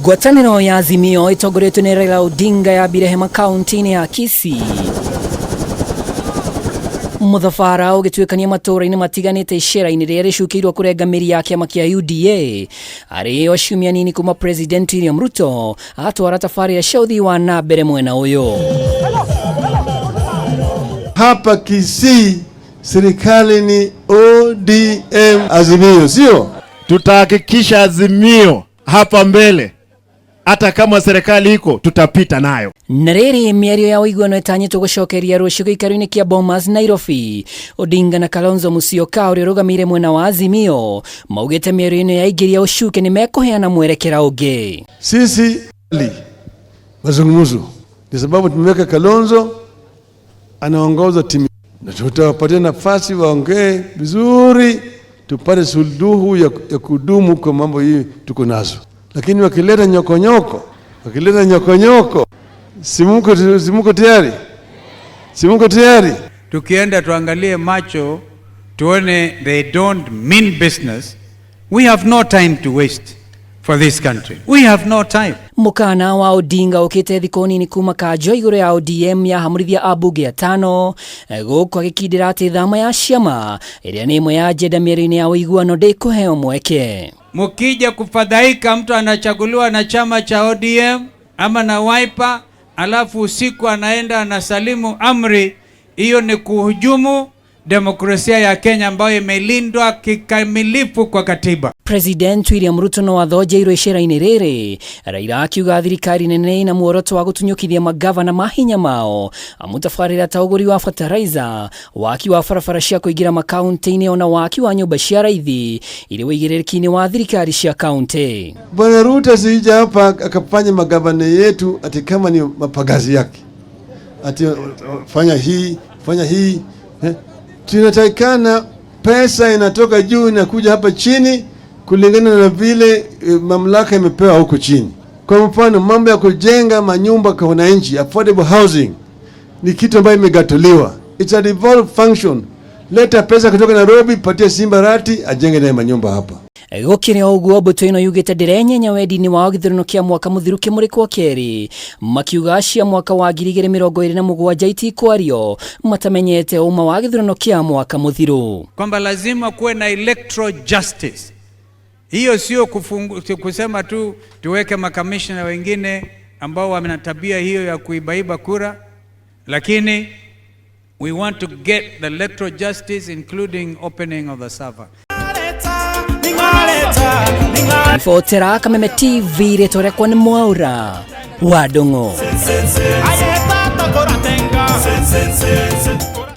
Ngwatanĩro ya Azimio ĩtongoretio nĩ Raila Odinga yambire hema kaunti-inĩ ya Kisii. Mũthabara ũgĩtuĩkania matũũra-inĩ matiganĩte icera-inĩ rĩrĩa rĩcukĩirwo kũrenga mĩri ya kĩama kĩa UDA arĩ o ciumia nini kuma President William Ruto atwara tabarĩra cia ũthii wa na mbere mwena ũyũ. Hapa Kisii serikali ni ODM Azimio, sio? Tutahakikisha Azimio hapa mbele, hata kama serikali iko tutapita nayo. Na rĩrĩ mĩario ya ũiguano ĩtanyĩtwo gũcokeria rũciũ gĩikaro-inĩ kĩa Bomas Nairobi. Odinga na Kalonzo Musyoka ũrĩa ũrũgamĩire mwena wa Azimio maugĩte mĩario ĩno yaingĩria ũcuke nĩ mekũheana mwerekera ũngĩ. Sisi li mazungumzo ni sababu tumeweka Kalonzo anaongoza timu na tutawapatia nafasi waongee vizuri, tupate suluhu ya kudumu kwa mambo hii tuko nazo, lakini wakileta nyokonyoko, wakileta nyokonyoko, simuko tayari, simuko tayari. Tukienda tuangalie macho tuone they don't mean business. We have no time to waste for this country. We have no time. Mũkana wa Odinga ũkĩte thikũ nini kuma kanjo igũrũ ya ODM yahamũrithia ambunge atano gũkũ agĩkindĩra atĩ thama ya ciama ĩrĩa nĩ ĩmwe ya ajenda mĩario-inĩ ya ũiguano ndĩkũheo mweke. Mukija kufadhaika, mtu anachaguliwa na chama cha ODM ama na Wiper, alafu usiku anaenda anasalimu amri, hiyo ni kuhujumu demokrasia ya Kenya ambayo imelindwa kikamilifu kwa katiba. President William Ruto no athonjeirwo icera-inĩ rĩrĩ Raila akiuga thirikari nene ĩna muoroto wa gũtunyũkithia magavana mahinya mao amũtabarĩra ta ũgũri wa fertilizer, waki wa barabara cia kũingĩra makaunti-inĩ ona waki wa nyũmba cia raithi irĩ ũigĩrĩrĩki-inĩ wa thirikari cia kaunti. Bwana Ruto asije hapa akafanya magavana yetu ati kama ni mapagazi yake, ati fanya hii fanya hii eh. Tunatakikana pesa inatoka juu inakuja hapa chini kulingana na vile mamlaka imepewa huko chini. Kwa mfano, mambo ya kujenga manyumba kwa wananchi, affordable housing, ni kitu ambayo imegatuliwa. It's a devolved function. Leta pesa kutoka Nairobi, patia Simba Arati ajenge naye manyumba hapa. Gũkĩrĩ o ũguo mbũtũ ĩno yugĩte ndĩrenyenya wendi-inĩ wao gĩthurano kĩa mwaka mũthiru kĩmũrĩkwo kerĩ, makiuga cia mwaka wa 2027 itikwario matamenyete ũma wa gĩthurano kĩa mwaka mũthiru. Kwamba lazima kuwe na electoral justice. Hiyo sio kusema tu tuweke makamishna wengine ambao wana tabia hiyo ya kuibaiba kura, lakini we want to get the electoral justice, including opening of the server. Ribotera Kameme TV, rĩtwa rĩakwa nĩ Mwaura wa Ndung'u.